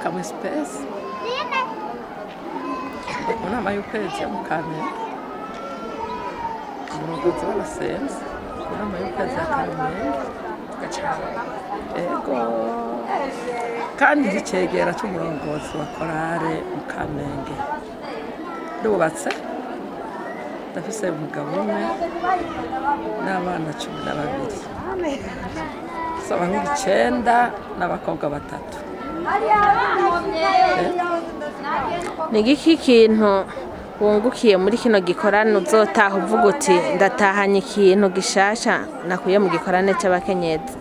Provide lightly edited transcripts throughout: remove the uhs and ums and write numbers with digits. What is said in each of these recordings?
Kamwe Space mu nama y'ukwezi yo mu Kamenge, umurongozi w'abasenzi mu nama y'ukwezi ya Kamenge. Ego, kandi igicegera cy'umurongozi wa korale mu Kamenge. Ndubatse, ndafise umugabo umwe n'abana 12, abahungu 9 n'abakobwa 3. Ni igiki kintu wungukiye muri kino gikorane uzotaha uvuga uti: "Ndatahanye ikintu gishasha nakuye mu gikorane c'abakenyezi"?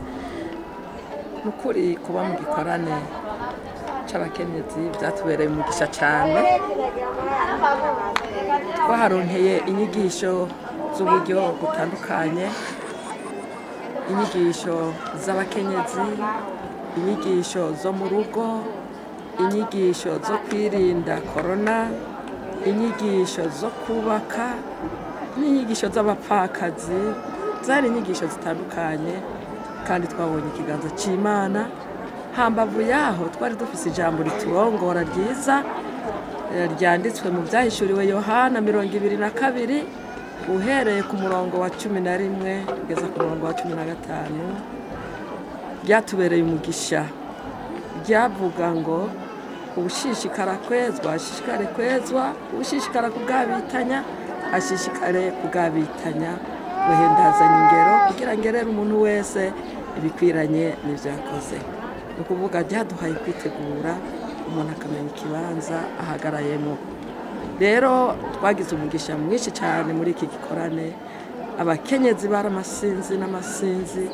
Ni ukuri, kuba mu gikorane c'abakenyezi byatubereye umugisha cyane. Twaharonkeye inyigisho z'uburyo butandukanye, inyigisho z'abakenyezi, inyigisho zo mu rugo, inyigisho zo kwirinda korona, inyigisho zo kubaka n'inyigisho z'abapfakazi. Zari inyigisho zitandukanye kandi twabonye ikiganza cy'Imana. Hambavu yaho, twari dufise ijambo riturongora ryiza, ryanditswe mu Byahishuriwe Yohana 22, uhereye ku murongo wa 11 kugeza ku murongo wa 15. Ryatubereye umugisha. Ryavuga ngo: "Ubushishikara kwezwa ashishikare kwezwa, ubushishikara kubwabitanya ashishikare kubwabitanya, buhendazanye ingero kugira ngerere umuntu wese ibikwiranye n'ibyo yakoze." Ni ukuvuga ryaduhaye kwitegura, umuntu akamenya ikibanza ahagarayemo. Rero twagize umugisha mwinshi cyane muri iki gikorane. Abakenyezi bari amasinzi n'amasinzi,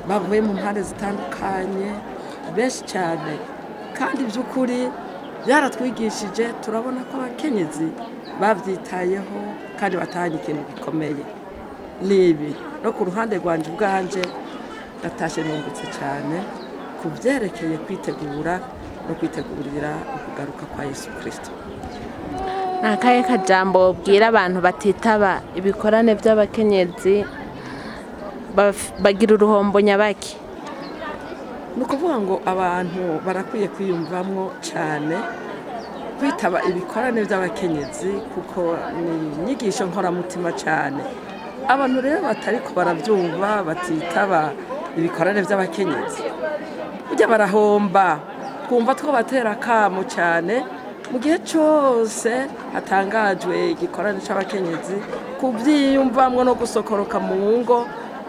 bavuye mu mpande zitandukanye, benshi cyane. Kandi by'ukuri byaratwigishije, turabona ko abakenyezi babyitayeho kandi batahanye ikintu gikomeye. Ni ibi no ku ruhande rwanjye ubwanje, ndatashe nungutse cyane ku byerekeye kwitegura no kwitegurira ukugaruka kwa Yesu Kirisito. Ni akahe kajambo wobwira abantu batitaba ibikorane by'abakenyezi? Bagira uruhombo nyabaki? Ni ukuvuga ngo abantu barakwiye kwiyumvamwo cyane kwitaba ibikorane by'abakenyezi, kuko ni inyigisho nkoramutima cyane. Abantu rero batariko barabyumva, batitaba ibikorane by'abakenyezi, burya barahomba. Twumva twabatera akamo cyane, mu gihe cyose hatangajwe igikorane cy'abakenyezi, kubyiyumvamwo no gusokoroka mu ngo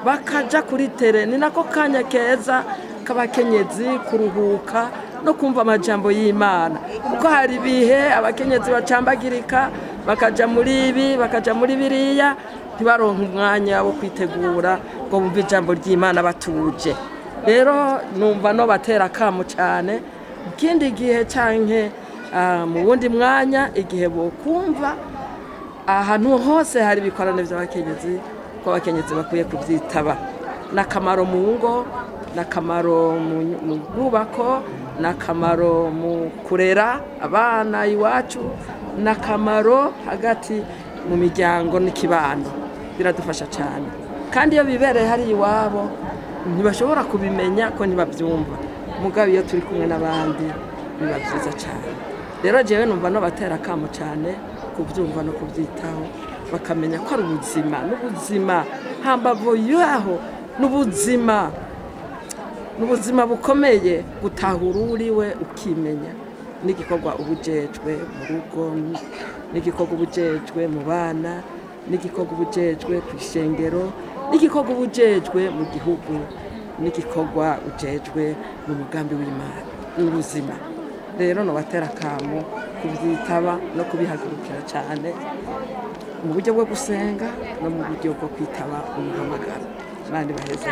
bakaja kuri tere. Ni nako kanya keza k'abakenyezi kuruhuka no kumva amajambo y'Imana, kuko hari ibihe abakenyezi bacambagirika, bakaja muri ibi, bakaja muri biriya, ntibaronke umwanya wo kwitegura ngo bumve ijambo ry'Imana batuje. Rero numva no batera akamo cyane, ikindi gihe canke mu wundi mwanya, igihe bokumva ahantu hose hari ibikorane by'abakenyezi, ko abakenyezi bakwiye kubyitaba. Ni akamaro mu ngo, ni akamaro mu bwubako, ni akamaro mu kurera abana iwacu, ni akamaro hagati mu miryango n'ikibano. Biradufasha cyane. Kandi iyo bibereye hariya iwabo, ntibashobora kubimenya ko ntibabyumva. Mugabo iyo turi kumwe n'abandi biba byiza cyane. Rero jewe numva no batera akamo cyane kubyumva no kubyitaho, bakamenya ko ari ubuzima n'ubuzima. Hambavu yaho, n'ubuzima, n'ubuzima bukomeye gutahura uwo uriwe, ukimenya n'igikorwa ubujejwe mu rugo, n'igikorwa ubujejwe mu bana, n'igikorwa ubujejwe ku ishengero, n'igikorwa ubujejwe mu gihugu, n'igikorwa ujejwe mu mugambi w'Imana. N'ubuzima. Rero nobatera akamo kubyitaba no kubihagurukira cyane, mu buryo bwo gusenga no mu buryo bwo kwitaba umuhamagaro. Abandi baheze.